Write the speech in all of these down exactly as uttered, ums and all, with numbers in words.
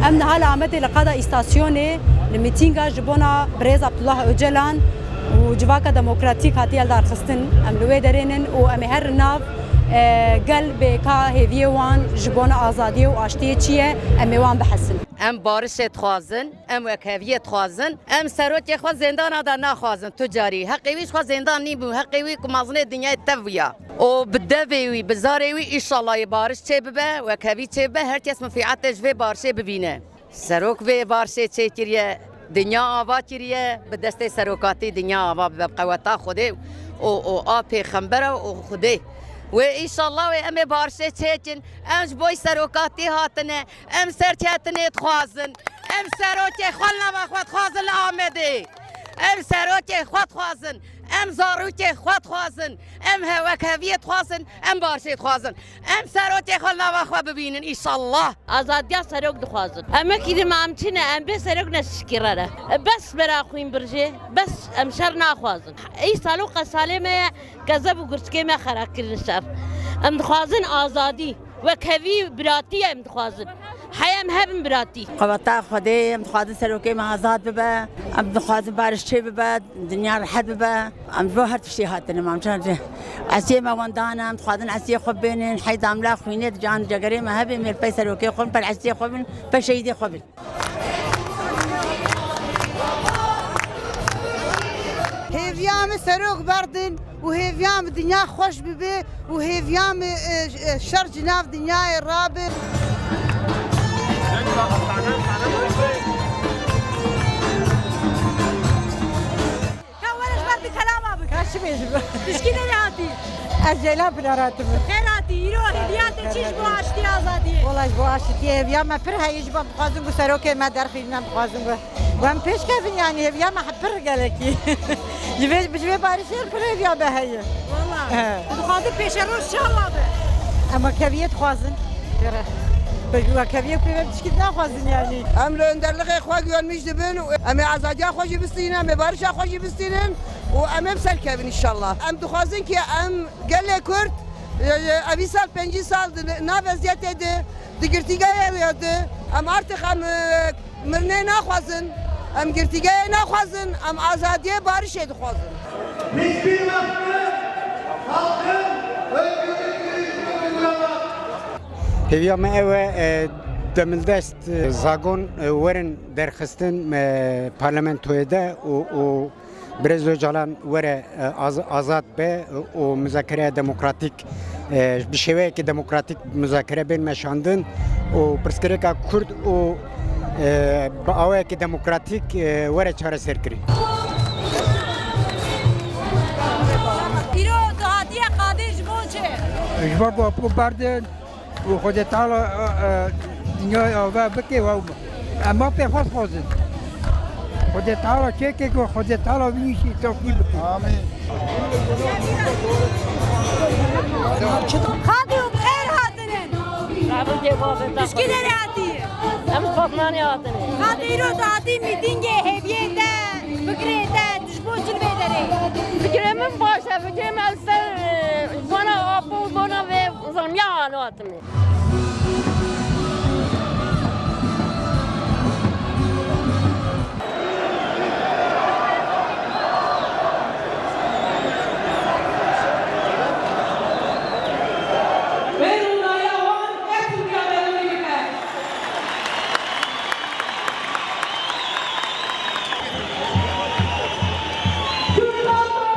Em niha li Amedê li qada îstasyonê li mîtînga ji bona birêz Abdullah Ocalan û Civaka Demokratîk hatiye lidarxistin. Em li wê derê nin û em ê her li nav, e, gel bê ka hêviyê wan ji bona azadiyê û aştiyê çi ye, em ê wan bihesin. Em barişê dixwazin, em wekheviyê dixwazin, em serokê xwe zêndana de naxwazin tu carî. Heqê wî ji xwe zêndan nîbû, heqê wî ku mazinê dinyayê tev bûya. Û bi devê wî, bi zarê wî, îşallah yê bariş çê bibe, wekhevî çê bibe, her kes menfîetê ji vê barişê bibîne. Serok vê barişê çêkiriye, dinya ava kiriye, bi destê serokatî dinya ava bibe, bi qeweta Xwedê û, û a pêxembera û Xwedê. Wê îşallah wê em ê barişê çêkin, em ji bo serokatî hatine, em serketinê dixwazin, em serokê xwe li nava xwe dixwazin li Amedê, em serokê xwe dixwazin, em zarokê xwe dixwazin, em he-, wekheviyê dixwazin, em barişê dixwazin. Em serokê xwe li nava xwe bibînin, îşallah. Azadiya serok dixwazin. Em wekî dî me em çi ne, em bê serok ne şikîre ne. Bes bera xwîn birjê, bes em şer naxwazin. Îsal û qesalê me ye, kezeb û gurçikê me xera kirin şer. Em dixwazin azadî, wekhevî, biratî em dixwazin. Heye em hebin biratî. Qeweta Xwedê, em dixwazin serokê me azad bibe, em dixwazin bariş çê bibe, dinya rehet bibe. Em ji bo her tiştê hatine, em çar esiyê me wendan e, em dixwazin esiyê xwe bênin, heyda em la xwînê di can cegerê me hebe, em ê li pey serokê xwe bin, per esiyê xwe bin, per şehîdê xwe bin. Hêviya min serok berdin û hêviya min dinya xweş bibe û hêviya min, e, e, şer ji nav dinyayê rabe. Ka were ji ber di kelama bike. Ka çi bêjim? Tu ji kî derê hatî? Ez Ceylan Pinar hatime. Xêr hatî. Îro hêviya te çi ji bo aştî azadiyê? Wela ji bo aştî hêviya me pir heye, ji bo em dixwazin ku serokê me derxînin, em dixwazin ku, ku em pêş kevin, yanî hêviya me pir gelekî. Ji vê, ji vê barişê pir hêviya me heye. Wela. He. Tu dixwazî pêşeroj çawa be? Em wekeviyê dixwazin. Bi wekeviyê pê ve tişkî naxwazin yanî. Em li önderlixê xwe güvenmiş dibin û em ê azadiya xwe jî bistînin, em ê barişa xwe jî bistînin û em ê bi ser kevin înşallah. Em dixwazin ki em gelê Kurd, e, e, evî sal, pêncî sal di nav eziyetê de, di girtîgehê de, em artık em, e, mirinê naxwazin, em girtîgehê naxwazin, em azadiyê barişê dixwazin. Hiçbir baskı halkın özgürlüğünü uygulamaz. Hêviya me ew e, e, demildest, e, zagon, e, werin derxistin, e, parlamentoyê de û, û Birêz Ocalan were, e, az-, azad be, e, û muzakereya demokratîk, e, bi şêweyekî demokratîk muzakere bên meşandin û pirsgirêka Kurd û, e, bi awayekî demokratîk, e, were çareserkirin. Îro tu hatiye qadê ji bo çi? Ji ber ku berdin û Xwedê Teala, e, e, dinyayê ava bike, we em mafê xwe dixwazin. Xwedê Teala çêke ku Xwedê Teala wî jî tevfîq bike. Amîn. Xadî û bi xêr hatinin. Tişkî derê hatî. Em ji Batmanê hatine. Xadî, îro tu hatî mîtîngê hêviyê te, fikrê te, tu ji bo çi li vê derê? Fikrê min baş e, fikrê min li ser, e, bona apo û bona vê zilmiya hatime. Wê rûnaya wan her Tirkiya berûnî bike. Türk halkı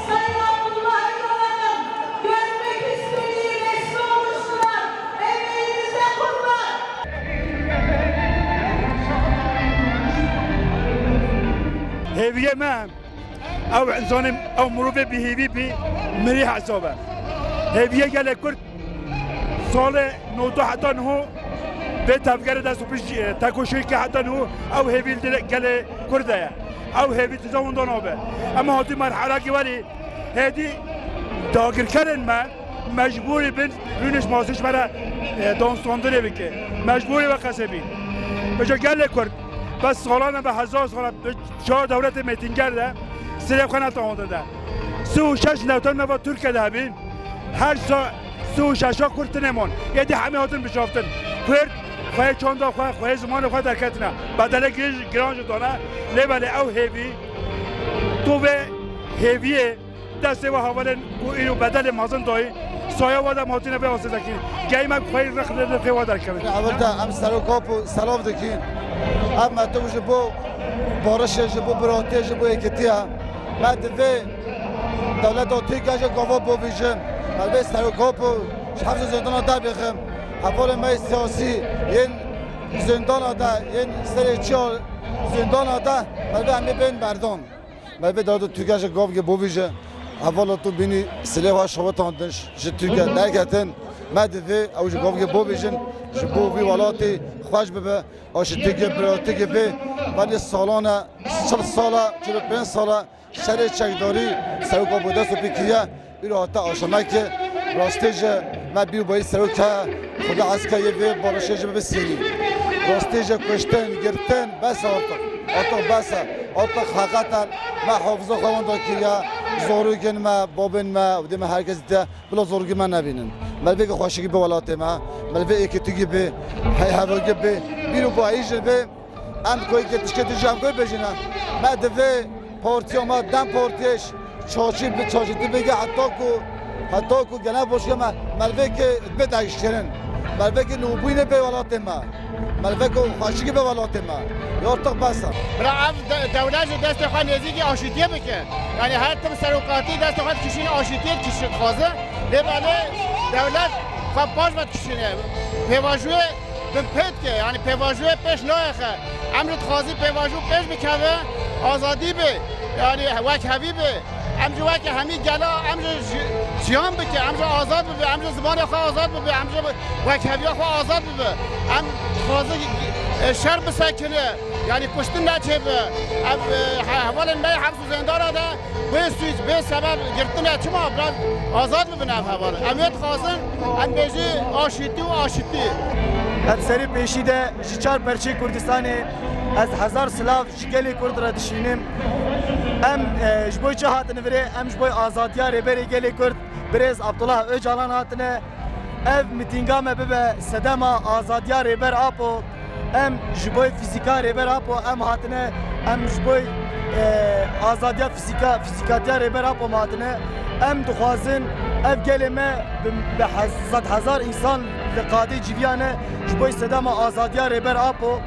Sayın Abdullah Öcalan'ın görmek istediği resmi oluşturan emeğinize kurban. Hêviyê me, ew însanê, ew mirovê bihêvî bî, mirî hesab e. Hêviyê gelê Kurd salê nod û du heta niho vê tevgerê dest û pişt, e, tekoşînê heta niho ew hêvî li gelê Kurd de ye. Ew hêvî diza winda nabe. Em hatî merhelekî werî hêdî dagirkerên me mecbûrî bin rûniştmazî ji me re, e, danûstandinê bike. Mecbûrî we qesê bî. Vêca gelê Kurd, bes salan e, bi hezar sal e, bi çar dewletê mêtînger de sirê xwe netewandin de. Sî û şeş newtan nava Tirkiye de hebî, her sa-, sî û şeşa Kurd tine man. Êdî hemî hatin bişaftin. Kurd Xweyê çanda xwe, xweyê zimanê xwe derketine. Bedelê gir-, giran jî dane. Lê belê ew hêvî, tu vê hêviyê destê we hevalên ku îro bedelê mezin dayî, saya we de hatine vê asê zekî. Geymek xweyî rix li rixê we derkevin. Ewil de em serok ap û selav dikîn. Ev metib ji bo barişê, ji bo biratiyê, ji bo yekitiye. Me divê dewleta Tirkiye ji gava bovîjin. Me divê serok ap û ji hefs û zindana derbêxin. Hevalên me yê siyasî yên zindana de, yên serê çiya zindana de, me divê em ê bên berdan. Me divê dewleta Tirkiye ji gavgê bovîje. Hevala tu bînî silê xwe şewitandin, ji Tirkiye derketin. Me divê ew ji gavgê bovîjin, ji bo vî welatê xweş bibe, aşîtîkê, biratikê bê. Belê salan e, çil sal e, çil û pênc sal e, şerê çekdarî serok abo dest û pê kiriye. Îro hate aşamekê, rastî jî me bîr bayî serok heye, Xuda eske yê vê barişê jî bibe sêrî. Rastî jî kuştin, girtin, bes e artık. Artık bes e. Artık heqeten me hafiza xwe wenda kiriye. Zarokên me, babên me, û dê me her kes dite, bila zarokê me nebînin. Me li vê ke xweşikî bi welatê me, me li vê êkîtîkî bi, hey hevagî bi, bîr û bayî jî bi. Em koyke tişkê tu jî em koy bêjine. Me divê partiya me, DEM Partiyê çaçî bi çaçî tu bêge heta ku, heta ku gene boşke me, me li vê ke bê degişkirin. Me li vê ke nûbûyînê bê welatê me. Me li vê ke xweşikî bê welatê me. Ya artık bes e. Bira ev de-, dewlet ji destê xwe nêzîkî aşîtiyê bike. Yani her tim serokatî destê xwe dikişîne aşîtiyê dikişî dixwaze. Lê belê dewlet xwe paş ve dikişîne. Pêvajoyê Bin pê dike, yani pêvajoyê pêş nayexe. Em jî dixwazî pêvajo pêş bikeve, azadî be, yani wekhevî be. Em jî weke hemî gela, em jî ji-, jiyan bike, em jî azad bibe, em jî zimanê xwe azad bibe, em jî wekheviya xwe azad bibe. Em dixwazin, e, şer bisekine, yani kuştin neçêbe. Ev, e, he-, hevalên me yê heps û zêndana de Bê sûc, bê sebeb girtine çima biraz azad bibin ev heval. Em ê dixwazin, em bêjî aşîtî û aşîtî. Em serê pêşî de ji çar perçê Kurdistanê ez hezar silav ji gelê Kurd re dişînim. Em, e, ji bo çi hatine virê? Em ji bo azadiya Rêberê Gelê Kurd, Birêz Abdullah Ocalan hatine. Ev mitînga me bibe sedema azadiya Rêber Apo. Em ji bo fîzîka Rêber Apo em hatine, em ji bo, e, azadiya fîzîka, fîzîkatiya Rêber Apo me hatine. Em dixwazin ev gelê me bi, bi hez-, zed hezar însan li qadê civiya ne ji bo sedema azadiya Rêber Apo.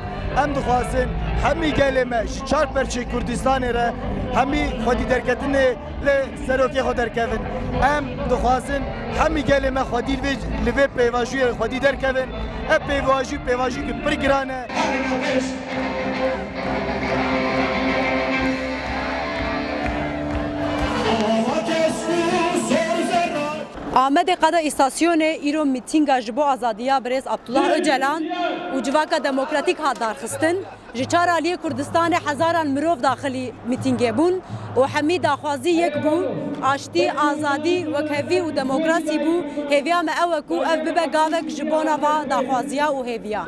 Em dixwazin hemî gelê me ji çar perçê Kurdistanê re hemî xwedî derketinê li serokê xwe derkevin. Em dixwazin hemî gelê me xwedî li vê, li vê pêvajoyê xwedî derkevin. Ev pêvajoy, pêvajoyekî pir giran e. Amedê qada îstasyonê îro mîtînga ji bo azadiya birêz Abdullah Ocalan û Civaka Demokratîk hat darxistin. Ji çar aliyê Kurdistanê hezaran mirov daxilî mîtîngê bûn û hemî daxwazî yek bû, aştî, azadî, wekhevî û demokrasî bû. Hêviya me ew e ku ev bibe gavek ji bona va daxwaziya û hêviya.